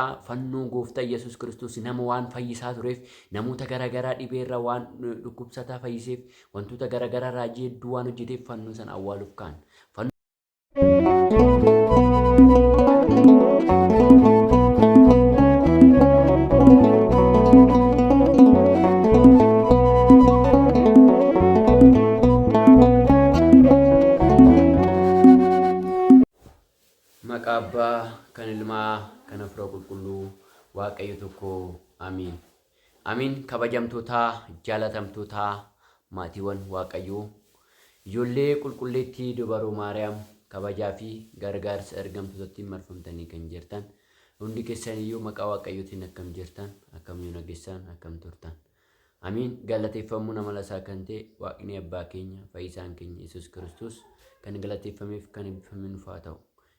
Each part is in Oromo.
Fannoo gooftaa Yesuus Kiristoos nama waan fayyisaa tureef, namoota garaagaraa dhibeerra waan dhukkubsataa fayyiseef, wantoota garaagaraa raajii hedduu waan hojjeteef fannoo sana awwaaluuf ka'an. Maqaa Abbaa, kan Ilmaa, kan Hafuura Qulqulluu, Waaqayyo tokko. Amiin. Amiin. Kabajamtootaa, jaalatamtootaa, maatiiwwan Waaqayyoo, ijoollee qulqulleettii dubaroo Maariyaam, kabajaa fi gargaarsa ergamtootattiin marfamtanii kan jirtan, hundi keessan iyyuu maqaa Waaqayyootiin akkam jirtan, akkam yoona geessan, akkam turtan. Amiin. Galateeffamuun amala isaa kan ta'e Waaqni Abbaa keenya, Fayyisaan keenya Yesuus Kiristoos kan galateeffameef kan eebbifame nuuf haa ta'u.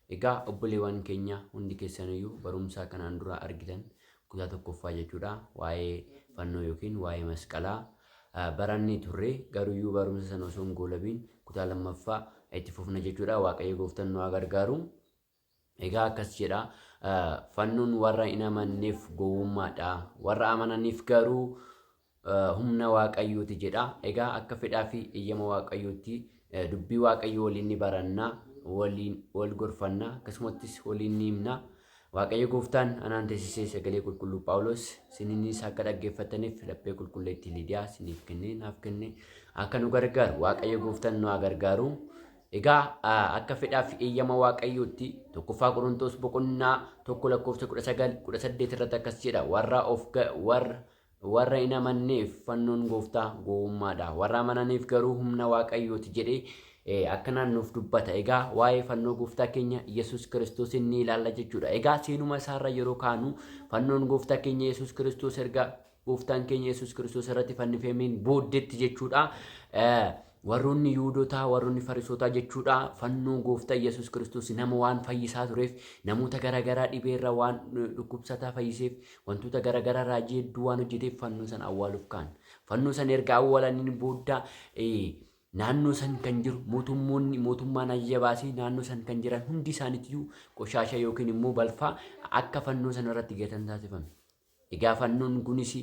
Egaa obboleewwan keenya hundi keessaniyyuu barumsaa kanaan dura argitan kutaa tokkoffaa jechuudha waa'ee fannoo yookiin waa'ee masqalaa barannee turre, garuyyuu barumsa sana osoo hin goolabiin kutaa lammaffaa itti fufna jechuudha. Waaqayyo gooftaan nu haa gargaaru. Egaa akkas jedha, Fannoon warra hin amanneef gowwummaadha, warra amananiif garuu humna Waaqayyooti jedha. Egaa akka fedhaa fi eeyyama Waaqayyootti dubbii Waaqayyoo waliin ni baranna, waliin wal gorfanna, akkasumattis waliin ni himna. Waaqayyo gooftaan anaan teessisee sagalee qulqulluu Phaawulos sininis akka dhaggeeffattaniif laphee qulqulleettii Liidiyaa siniif kennee naaf kenne akka nu gargaaru Waaqayyo gooftaan nu haa gargaaru. Egaa akka fedhaa fi eeyyama Waaqayyootti tokkoffaa Qorontoos boqonnaa 1 lakkoofsa 19, 18 irratti akkas jedha, warra of warra warra hin amanneef fannoon gooftaa gowwummaadha, warra amananiif garuu humna Waaqayyooti jedhee akkanaan nuuf dubbata. Egaa waa'ee fannoo gooftaa keenya Yesuus Kiristoos ni ilaalla jechuudha. Egaa seenuma isaarra yeroo kaanu fannoon gooftaa keenya Yesuus Kiristoos erga Gooftaan keenya Yesuus Kiristoos irratti fannifameen booddeetti jechuudha. Warroonni Yihuudotaa, warroonni Farisootaa jechuudha, fannoo gooftaa Yesuus Kiristoos nama waan fayyisaa tureef, namoota garaagaraa dhibeerra waan dhukkubsataa fayyiseef, wantoota garaagaraa raajii hedduu waan hojjeteef fannoo sana awwaaluuf ka'an. Fannoo sana erga awwaalaniin booda naannoo san kan jiru mootummoonni mootummaan ajaja baasee naannoo san kan jiran hundi isaaniitiyyuu qoshaasha yookiin immoo balfaa akka fannoo sana irratti gatan taasifame. Egaa fannoon kunis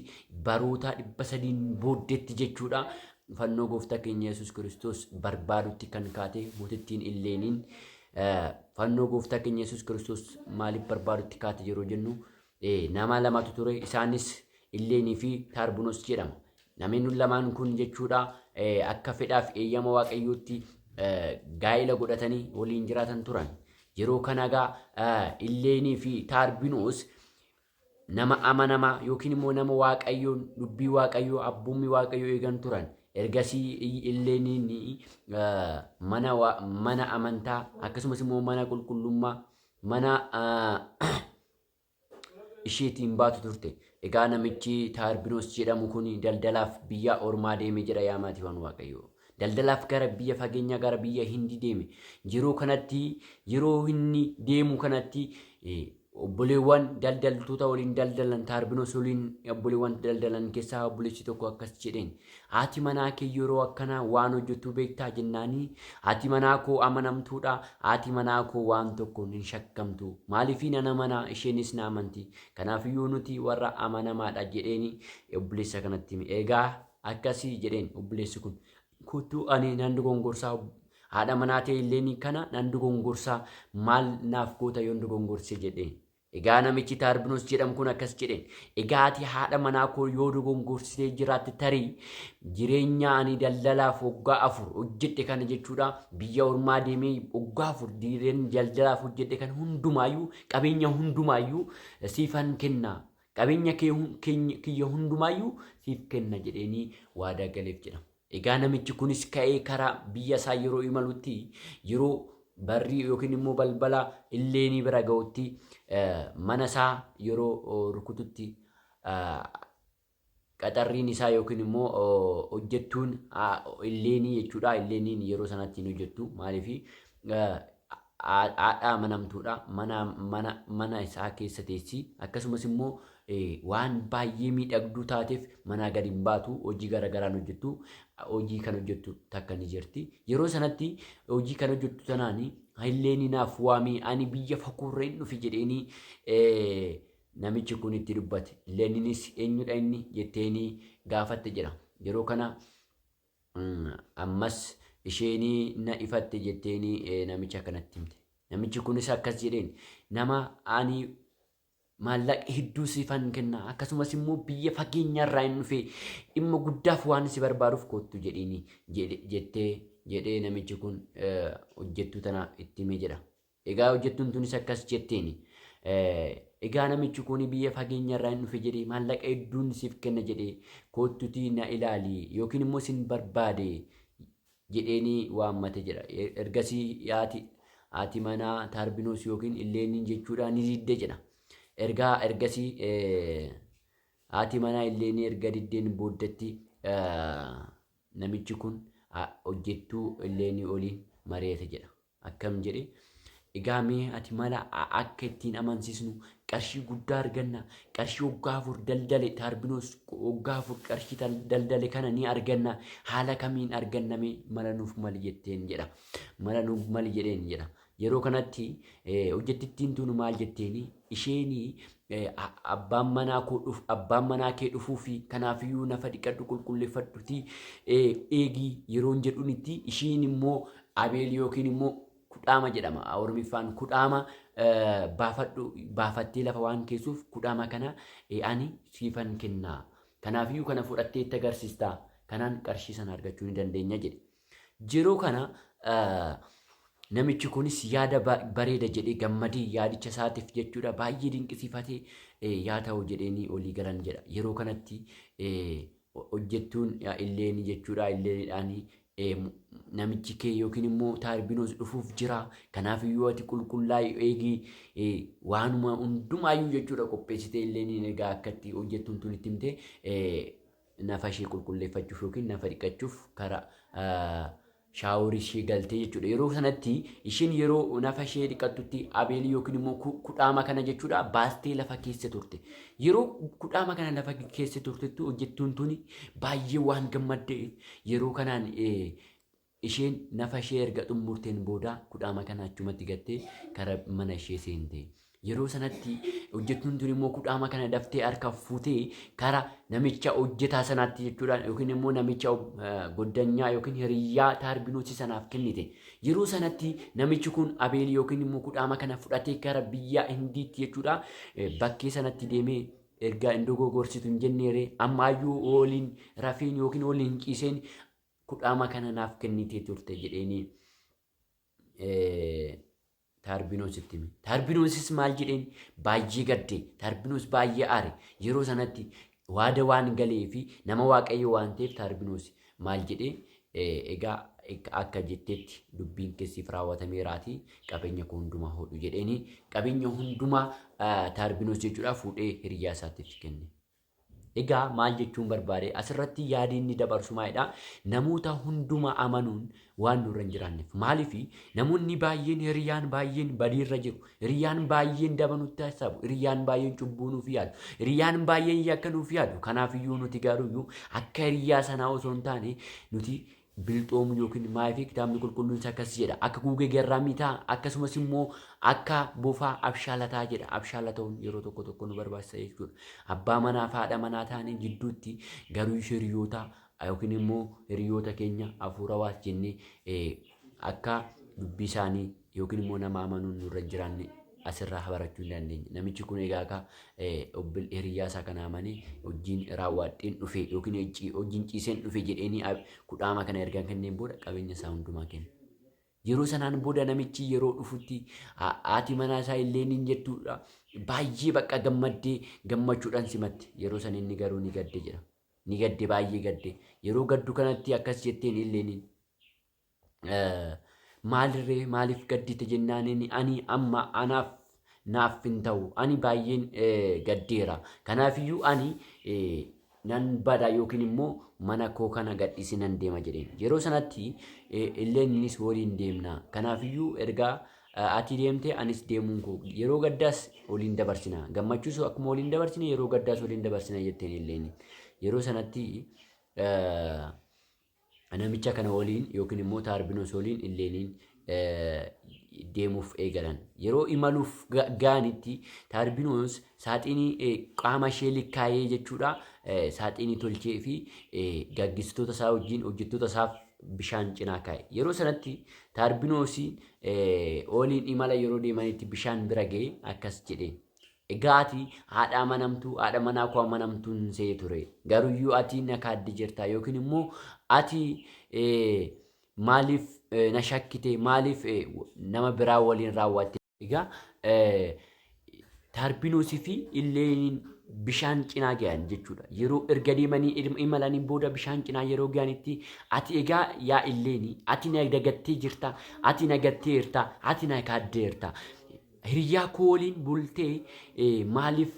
baroota 300n booddeetti jechuudha. Fannoo gooftaa keenya Yesuus Kiristoos barbaadutti kan kaate mootittiin Illeeniin fannoo gooftaa keenya Yesuus Kiristoos maaliif barbaadutti kaate yeroo jennu nama lamatu ture, isaanis Illeenii fi Taarbunos jedhama. Namni lamaan kun jechuudha akka fedhaaf eeyyama Waaqayyootti gaa'ela godhatanii waliin jiraatan turan. Yeroo kana egaa Illeenii fi Taarbinos nama amanamaa yookiin immoo nama Waaqayyoon dubbii Waaqayyoo abboommii Waaqayyoo eegan turan. Ergasii Illeeniin mana mana amantaa akkasumas immoo mana qulqullummaa mana isheetiin baatu turte. Egaa namichi Taarbinoos jedhamu kun daldalaaf biyya ormaa deeme jedha yaa maatiiwwan Waaqayyoo. Daldalaaf gara biyya fageenyaa gara biyya Hindii deeme. Yeroo kanatti yeroo inni deemu kanatti obboleewwan daldaltoota waliin daldalan Taarbinos waliin obboleewwan daldalan keessaa obboleessi tokko akkas jedheen. Haati manaa kee yeroo akkanaa waan hojjettu beektaa jennaanii, haati manaa koo amanamtuudha, haati manaa koo waan tokkoon hin shakkamtu. Maaliifii nan amana, isheenis na amanti. Kanaafiyyuu nuti warra amanamaadha jedheeni obboleessa kanatti hime. Egaa akkasii jedheen obboleessi kun. Kottu ani nan dogongorsaa, haadha manaa ta'e illeen kana nan dogongorsaa, maal naaf goota yoon dogongorse jedheen. Egaa namichi Taarbinos jedhamu kun akkas jedheen. Egaa ati haadha manaa koo yoo dogongorsitee jiraatte tarii jireenya ani daldalaaf waggaa 4 hojjedhe kana jechuudha, biyya ormaa deemee waggaa 4 jireenya daldalaaf hojjedhe kana hundumaayyuu, qabeenya hundumaayyuu siifan kenna. Qabeenya kee keenya kiyya hundumaayyuu siif kenna jedheenii waadaa galeef jedhama. Egaa namichi kunis ka'ee karaa biyya isaa yeroo imalutti yeroo barrii yookiin immoo balbala illeenii bira ga'utti mana isaa yeroo rukututti qaxarriin isaa yookiin immoo hojjettuun illeenii jechuudha. Illeeniin yeroo sanatti hin hojjettu. Maaliif? Haadha amanamtuudha. Mana mana mana isaa keessa teessi. Akkasumas immoo waan baay'ee miidhagduu taateef manaa gadi hin baatu. Hojii garaagaraan hojjettu. Hojii kan hojjettu takka ni jirti. Yeroo sanatti hojii kan hojjettu tanaan illeenii naaf waamii, ani biyya fagoorra hin dhufe jedheenii. namichi kun itti dubbate. Illeeninis eenyudha inni jetteenii gaafatte jedha. Yeroo kana ammas isheenii na ifatte jetteenii namicha kanatti himte. Namichi kunis akkas jedheen, nama ani maallaqa hedduu siifan kenna, akkasumas immoo biyya fageenyarraa hin dhufe, dhimma guddaaf waan si barbaaduuf kottu jedhiini jettee jedhee namichi kun hojjettuu tana itti hime jedha. Egaa hojjettuun tunis akkas jetteeni. Egaa namichi kun biyya fageenyarraa hin dhufe jedhee, maallaqa hedduun siif kenna jedhee, kottutii na ilaali yookiin immoo sin barbaade jedheeni waammate jedha. Ergasii haati manaa Taarbinoos yookiin Illeeniin jechuudha ni didde jedha. Ergaa ergasii haati manaa Illeenii erga diddeen booddatti namichi kun hojjettuu Illeenii waliin mari'ate jedha. Akkam jedhe? Egaa mee ati mala akka ittiin amansiisnu, qarshii guddaa arganna, qarshii waggaa 4 daldale Taarbinoos, waggaa 4 qarshii daldale kana ni arganna, haala kamiin arganna, mee mala nuuf mali jetteen jedha. Mala nuuf mali jedheen jedha. Yeroo kanatti hojjettittiin tun maal jetteeni? Isheenii abbaan manaa koo dhuf, abbaan manaa kee dhufuu fi kanaafiyyuu nafa dhiqadhu, qulqulleeffadhuti eegii yeroon jedhunitti, ishiin immoo Abeel yookiin immoo kudhaama jedhama. Oromiffaan kudhaama baafadhu, baafattee lafa waan keessuuf kudhaama kana ani siifan kennaa. Kanaafiyyuu kana fudhattee itti agarsiistaa. Kanaan qarshii sana argachuu ni dandeenya jedhe. Yeroo kana namichi kunis yaada bareeda jedhee gammadee, yaadicha isaatiif jechuudha baay'ee dinqisiifatee, yaa ta'u jedheenii olii galan jedha. Yeroo kanatti hojjettuun Illeenii jechuudha Illeenidhaan namichi kee yookiin immoo Taarbinoos dhufuuf jira. Kanaaf iyyuu ati qulqullaa'ii eegi, waanuma hundumaayyuu jechuudha qopheessitee. Illeeniin egaa akkatti hojjettuun tun itti himte, nafa ishee qulqulleeffachuuf yookiin nafa dhiqachuuf karaa shaaworii ishee galtee jechuudha. Yeroo sanatti isheen yeroo nafa ishee dhiqattutti abeelii yookiin immoo kudhaama kana jechuudha baastee lafa keessa turte. Yeroo kudhaama kana lafa keessa turtetti hojjettuun tuni baay'ee waan gammaddeef, yeroo kanaan isheen nafa ishee erga xumurteen booda kudhaama kana achumatti gattee kara mana ishee seente. Yeroo sanatti hojjettuun tun immoo kudhaama kana daftee harka fuutee kara namicha hojjetaa sanaatti jechuudhaan yookiin immoo namicha goddanyaa yookiin hiriyyaa Taarbinoosii sanaaf kennite. Yeroo sanatti namichi kun abeelii yookiin immoo kudhaama kana fudhatee gara biyya Hindiitti jechuudha bakkee sanatti deemee, erga hin dogoggorsitu hin jenneere, ammaayyuu waliin rafeen yookiin waliin ciiseen kudhaama kana naaf kennitee turte jedheeni Taarbinoositti hime. Taarbinoosis maal jedheen? Baay'ee gadde. Taarbinoos baay'ee aare. Yeroo sanatti waada waan galee fi nama Waaqayyo waan ta'eef Taarbinoos maal jedhee? Egaa akka jettetti dubbiin keessiif raawwatameeraati, qabeenya koo hundumaa hodhu jedheeni, qabeenya hundumaa Taarbinoos jechuudha fuudhee hiriyaa isaatiif kenne. Egaa maal jechuun barbaade? Asirratti yaadi inni dabarsu maalidha? Namoota hundumaa amanuun waan nurra hin jiraanneef. Maaliif? Namoonni baay'een, hiriyaan baay'een badiirra jiru. Hiriyaan baay'een daba nutti hasaabu. Hiriyaan baay'een cubbuu nuuf yaadu. Hiriyaan baay'een yakka nuuf yaadu. Kanaafiyyuu nuti garuuyyuu akka hiriyaa sanaa osoo hin taane nuti bilxoomu yookiin maaliif kitaabni qulqulluun akkas jedha, akka gugee garraamii ta'a, akkasumas immoo akka bofaa abshaalataa jedha. Abshaala ta'uun yeroo tokko tokko nu barbaachisa jechuudha. Abbaa manaa fi haadha manaa ta'anii jidduutti garuu hiriyoota yookiin immoo hiriyoota keenya hafuurawaas jennee akka dubbii isaanii yookiin immoo nama amanuun nurra hin jiraanne asirraa barachuu hin dandeenya. Namichi kun egaa akka hiriyaa isaa kana amanee hojiin raawwadheen dhufe yookiin hojiin ciiseen dhufe jedheenii kudhaama kana erga kenneen booda qabeenya isaa hundumaa kenne. Yeroo sanaan booda namichi yeroo dhufutti haati manaa isaa illee ni jettuudha. Baay'ee bakka gammaddee gammachuudhaan simatte. Yeroo san inni garuu ni gadde jedha. Ni gadde, baay'ee gadde. Yeroo gaddu kanatti akkas jetteen illeen, maalirree, maaliif gaddite jennaan, inni ani amma anaaf naaf hin ta'u, ani baay'een gaddeera, kanaafiyyuu ani nan bada yookiin immoo mana koo kana gadhiisee nan deema jedheen. Yeroo sanatti illee innis waliin deemna, kanaafiyyuu erga ati deemte anis deemuun koo, yeroo gaddaas waliin dabarsina, gammachuus akkuma waliin dabarsine yeroo gaddaas waliin dabarsina jetteen illeen. Yeroo sanatti namicha kana waliin yookiin immoo Taarbinoos waliin Illeeniin deemuuf eegalan. Yeroo imaluuf ga'anitti Taarbinoos saaxinii qaama ishee likkaayee jechuudha saaxinii tolchee fi gaggeessitoota isaa wajjin hojjettoota isaaf bishaan cinaa kaa'e. Yeroo sanatti Taarbinoosiin ooliin imala yeroo deemanitti bishaan bira ga'e akkas jedheen. Egaa ati haadha amanamtuu, haadha manaa koo amanamtuun see ture. Garuyyuu ati na kaadde jirta yookiin immoo ati maaliif na shakkite, maaliif nama biraa waliin raawwatte? Egaa Taarbinoosii fi Illeeniin bishaan cinaa ga'an jechuudha. Yeroo erga deemanii imalanii booda bishaan cinaa yeroo ga'anitti ati egaa yaa Illeenii ati na dagattee jirta, ati na gatteerta, ati na kaaddeerta. Hiriyaa koo waliin bultee maaliif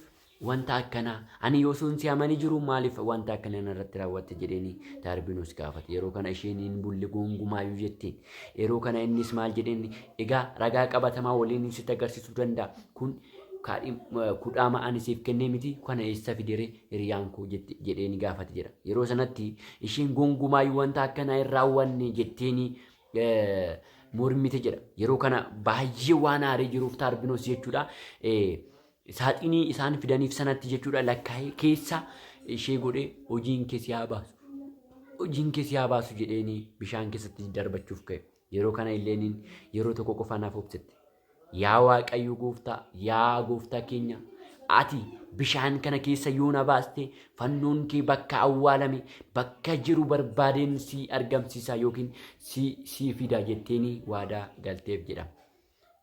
wanta akkanaa ani osoon si amanii jiru maaliif wanta akkanaa narratti raawwatte jedheeni Taarbinoos gaafate. Yeroo kana isheen hin bulle gongumaayyuu jetteen. Yeroo kana innis maal jedheen egaa ragaa qabatamaa waliin sitti agarsiisuu danda'a. Kun kudhaama ani siif kennee miti kana eessa fidere hiriyaan koo jedheeni gaafate jedha. Yeroo sanatti isheen gongumaayyuu wanta akkanaa hin raawwanne jetteeni mormite jedha. Yeroo kana baay'ee waan aaree jiruuf Taarbinoos jechuudha. Saaxinii isaan fidaniif sanatti jechuudha lakkaa'ee keessa ishee godhee hojiin kee si haa baasu. Hojiin kee si haa baasu jedheeni bishaan keessatti darbachuuf ka'e. Yeroo kana Illeeniin yeroo tokko qofa naaf obsette. Yaa Waaqayyo gooftaa, yaa gooftaa keenya, ati bishaan kana keessa yoo na baaste fannoon kee bakka awwaalame bakka jiru barbaadeen si argamsiisa yookiin si fida jetteeni waadaa galteef jedha.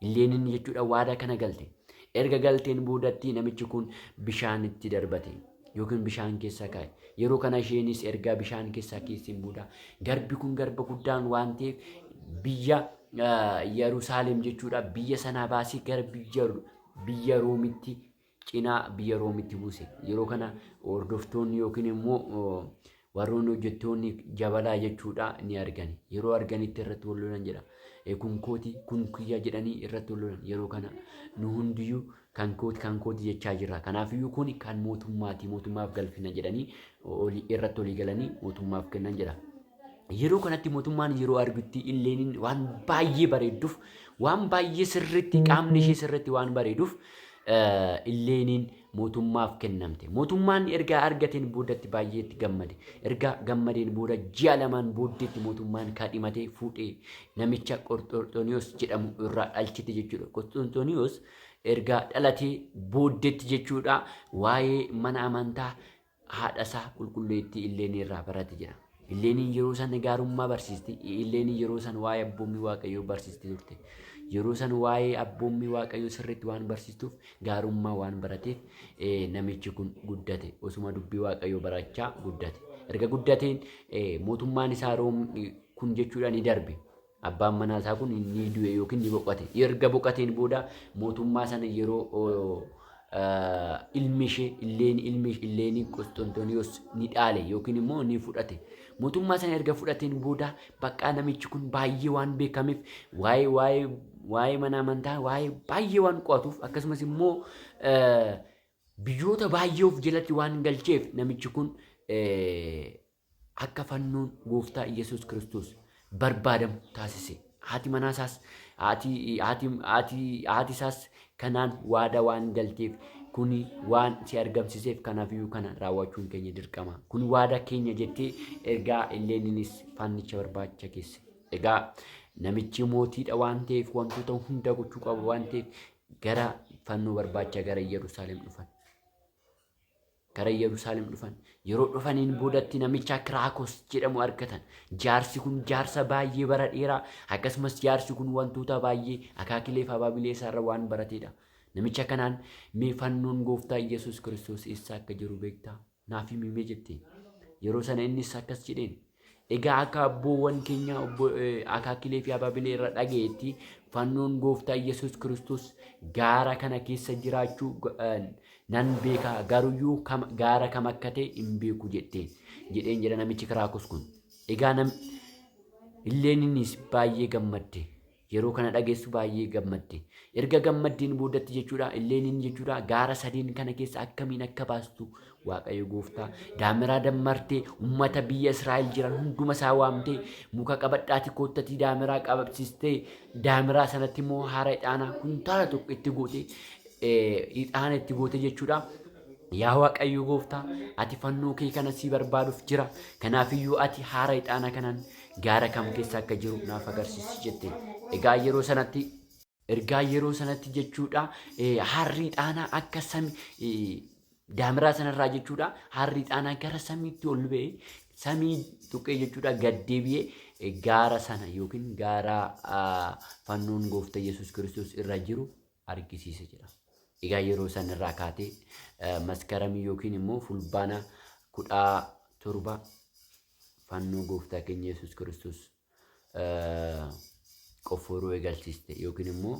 Illeeniin jechuudha waadaa kana galte. Erga galteen boodatti namichi kun bishaanitti darbate yookiin bishaan keessa kaa'e. Yeroo kana isheenis erga bishaan keessaa keesseen booda garbi kun garba guddaan waan ta'eef biyya Yerusaalem jechuudha biyya sanaa baasee gara biyya Roomitti cinaa biyya Roomitti buuse. Yeroo kana hordoftoonni yookiin immoo warroonni hojjettoonni jabalaa jechuudha ni argani. Yeroo arganitti irratti wal lolan jedha. Kun kooti kun kiyya jedhanii irratti wal lolan. Yeroo kana nu hundiyyuu kan kooti kan kooti jechaa jirra. Kanaafiyyuu kun kan mootummaati mootummaaf galfina jedhanii irratti olii galanii mootummaaf kennan jedha. Yeroo kanatti mootummaan yeroo argutti Illeeniin waan baay'ee bareedduuf waan baay'ee sirriitti qaamni ishee sirriitti waan bareeduuf Illeeniin mootummaaf kennamte. Mootummaan erga argateen boodatti baay'ee itti gammade. Erga gammadeen booda ji'a lamaan booddeetti mootummaan kaadhimatee fuudhee namicha Qosxonxooniyoos jedhamu irraa dhalchite jechuudha. Qosxonxooniyoos erga dhalatee booddeetti jechuudha waa'ee mana amantaa haadha isaa qulqulleettii Illeenii irraa barate jedha. Illeeniin yeroo san gaarummaa barsiisti. Illeeniin yeroo san waa'ee abboommii Waaqayyoo barsiisti turte. Yeroo san waa'ee abboommii Waaqayyoo sirriitti waan barsiistuuf gaarummaa waan barateef namichi kun guddate. Osuma dubbii Waaqayyoo barachaa guddate. Erga guddateen mootummaan isaa Room kun jechuudha ni darbe. Abbaan manaa isaa kun ni du'e yookiin ni boqote. Erga boqoteen booda mootummaa sana yeroo ilmi ishee illeen ilmi illeenii Qosxonxooniyoos ni dhaale yookiin immoo ni fudhate. Mootummaa sana erga fudhateen booda baqqaa namichi kun baay'ee waan beekameef waa'ee waa'ee waa'ee mana amantaa waa'ee baay'ee waan qo'atuuf akkasumas immoo biyyoota baay'ee of jalatti waan galcheef namichi kun akka fannoon gooftaa Iyyasuus Kiristoos barbaadamu taasise. Haati manaa isaas haati haati haati haati isaas kanaan waada waan galteef kuni waan si argamsiseef kanaafiyyuu kana raawwachuun keenya dirqama. Kun waada keenya jettee ergaa Illeeniinis fannicha barbaacha geesse. Egaa namichi mootiidha waan ta'eef wantoota hunda gochuu qaba waan ta'eef gara fannoo barbaacha gara Yerusaalem dhufan. Gara Yerusaalem dhufan. Yeroo dhufaniin boodatti namicha Kiraakos jedhamu argatan. Jaarsi kun jaarsa baay'ee bara dheeraa akkasumas jaarsi kun wantoota baay'ee akaakilee fi abaabilee isaarra waan baratedha. Namicha kanaan mee fannoon gooftaa Yesuus Kiristoos eessa akka jiru beektaa? Naaf himi mee jetteen. Yeroo sana innis akkas jedheen. Egaa akka abboowwan keenya akaakilee fi abaabilee irra dhaga'etti fannoon gooftaa Yesuus Kiristoos gaara kana keessa jiraachuu nan beeka garuyyuu gaara kam akka ta'e hin beeku jetteen jedheen jedha namichi Kiraakos kun. Egaa nam illeeninnis baay'ee gammadde. Yeroo kana dhageessu baay'ee gammadde. Erga gammaddeen boodatti jechuudha Illeeniin jechuudha gaara sadeen kana keessa akkamiin akka baastu Waaqayyo gooftaa daamiraa dammartee ummata biyya Israa'el jiran hunduma isaa waamtee muka qabadhaati koottatii daamiraa qabsiistee daamiraa sanatti immoo haara ixaanaa kuntaala tokko itti gootee ixaana itti goote jechuudha. Yaa Waaqayyo gooftaa ati fannoo kee kana sii barbaaduuf jira. Kanaafiyyuu ati haara ixaana kanaan gaara kam keessa akka jiru naaf agarsiisi jette. Egaa yeroo sanatti ergaa yeroo sanatti jechuudha haarri ixaanaa akka sami daamiraa sanarraa jechuudha haarri ixaanaa gara samiitti ol ba'e samii tuqee jechuudha gad deebi'ee gaara sana yookiin gaara fannoon gooftaa Yesuus Kiristoos irra jiru argisiise jedha. Egaa yeroo san irraa kaatee maskaramii yookiin immoo fulbaana 17 fannoo gooftaa keenya Yesuus Kiristoos qofforuu eegalsiiste yookiin immoo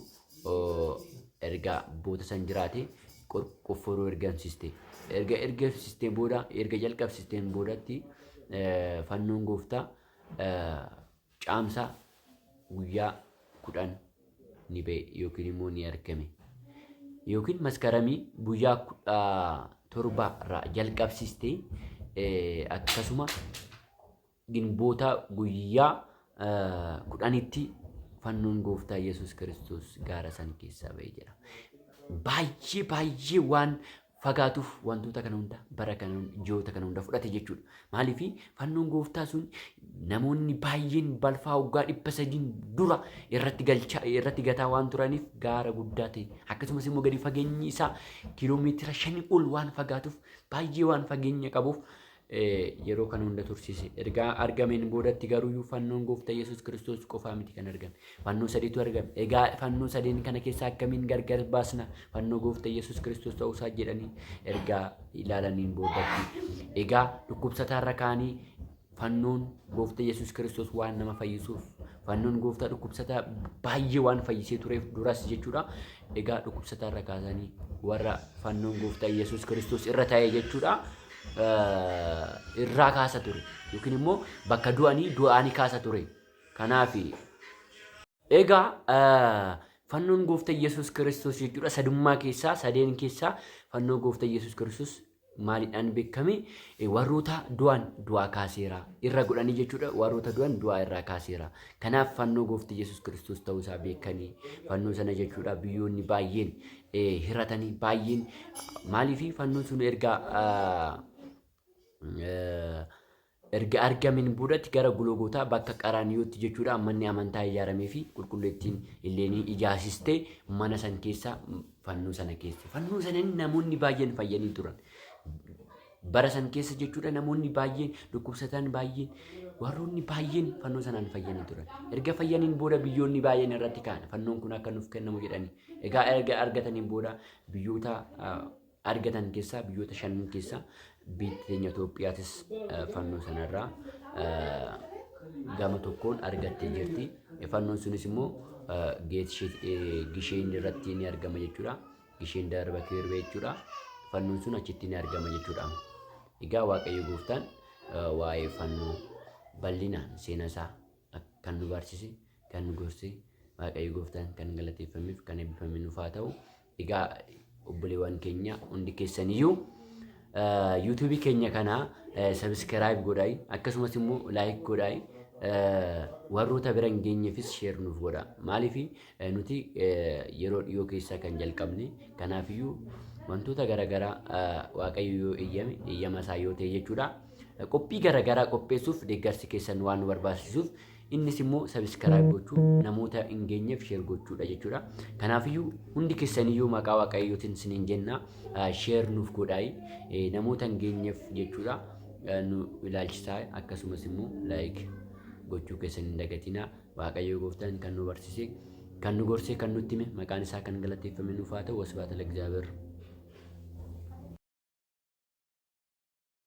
erga boota san jiraate qofforuu ergamsiiste. Erga ergamsiisteen booda erga jalqabsiisteen boodatti fannoon gooftaa caamsaa guyyaa 10 ni ba'e yookiin immoo ni argame. Yookiin maskaramii guyyaa 17 irraa jalqabsiiste akkasuma ginboota guyyaa 10tti fannoon gooftaa Yesuus Kiristoos gaara san keessaa ba'e jedha. Baay'ee baay'ee waan fagaatuuf wantoota kana hunda bara kana ji'oota kana hunda fudhate jechuudha. Maaliif fannoon gooftaa sun namoonni baay'een balfaa waggaa 300 dura irratti galchaa irratti gataa waan turaniif gaara guddaa ta'e akkasumas immoo gadi fageenyi isaa kiiloomeetira 5 ol waan fagaatuuf baay'ee waan fageenya qabuuf yeroo kana hunda tursiise. Ergaa argameen boodatti garuuyyuu fannoon gooftaa Yesuus Kiristoos qofaa miti kan argame. Fannoo sadiitu argame. Egaa fannoo sadeen kana keessaa akkamiin gargar baasna fannoo gooftaa Yesuus Kiristoos ta'uusaa jedhanii ergaa ilaalaniin boodatti. Egaa dhukkubsataarra kaanii fannoon gooftaa Yesuus Kiristoos waan nama fayyisuuf fannoon gooftaa dhukkubsataa baay'ee waan fayyisee tureef duras jechuudha. Egaa dhukkubsataarra kaasanii warra fannoon gooftaa Yesuus Kiristoos irra ta'e jechuudha. Irraa kaasa ture yookiin immoo bakka du'anii du'anii kaasa ture. Kanaaf egaa fannoon gooftaa Yesuus Kiristoos jechuudha sadummaa keessaa sadeen keessaa fannoo gooftaa Yesuus Kiristoos maaliidhaan beekame warroota du'an du'aa kaaseera irra godhanii jechuudha warroota du'an du'aa irraa kaaseera. Kanaaf fannoo gooftaa Yesuus Kiristoos ta'uu isaa beekanii fannoo sana jechuudha biyyoonni baay'een hiratanii baay'een maaliif fannoon sun erga erga argameen boodatti gara Gologootaa bakka Qaraaniyootti jechuudha manni amantaa ijaaramee fi qulqulleettiin Illeenii ijaasistee mana san keessa fannoo sana keessa. Fannoo sanaan namoonni baay'een fayyanii turan. Bara san keessa jechuudha namoonni baay'een dhukkubsataan baay'een warroonni baay'een fannoo sanaan fayyanii turan. Erga fayyaniin booda biyyoonni baay'een irratti ka'an fannoon kun akka nuuf kennamu jedhanii. Egaa erga argataniin booda biyyoota argatan keessaa biyyoota shanan keessaa biyyi teenya Itoophiyaatis fannoo sanarraa gama tokkoon argattee jirti. Fannoon sunis immoo gisheen irratti ni argama jechuudha. Gisheen darba keerbee jechuudha. Fannoon sun achitti ni argama jechuudha. Egaa Waaqayyo gooftaan waa'ee fannoo bal'inaan seenaa isaa kan nu barsiise, kan nu gorse, Waaqayyo gooftaan kan galateeffameef kan eebbifame nuuf haa ta'u. Egaa obboleewwan keenya hundi keessaniyyuu yuutuubii keenya kana sabiskiraayib godhaa akkasumas immoo laayik godhaa warroota bira hin geenyeefis sheer nuuf godha. Maaliif nuti yeroo dhiyoo keessaa kan jalqabne kanaafiyyuu wantoota garaagaraa Waaqayyo yoo eeyyame eeyyama isaa yoo ta'e jechuudha. Qophii garaagaraa qopheessuuf deeggarsi keessan waan nu barbaachisuuf innis immoo sabiskiraayib gochuu namoota hin geenyeef sheer gochuudha jechuudha. Kanaafiyyuu hundi keessaniyyuu maqaa Waaqayyootiin siniin jenna sheer nuuf godhaayi namoota hin geenyeef jechuudha nu ilaalchisaa akkasumas immoo laayik gochuu keessan hin dagatinaa. Waaqayyo gooftaan kan nu barsiise kan nu gorsee kan nutti hime maqaan isaa kan galateeffame nuuf haa ta'u. Wasbaata lagzaabeer.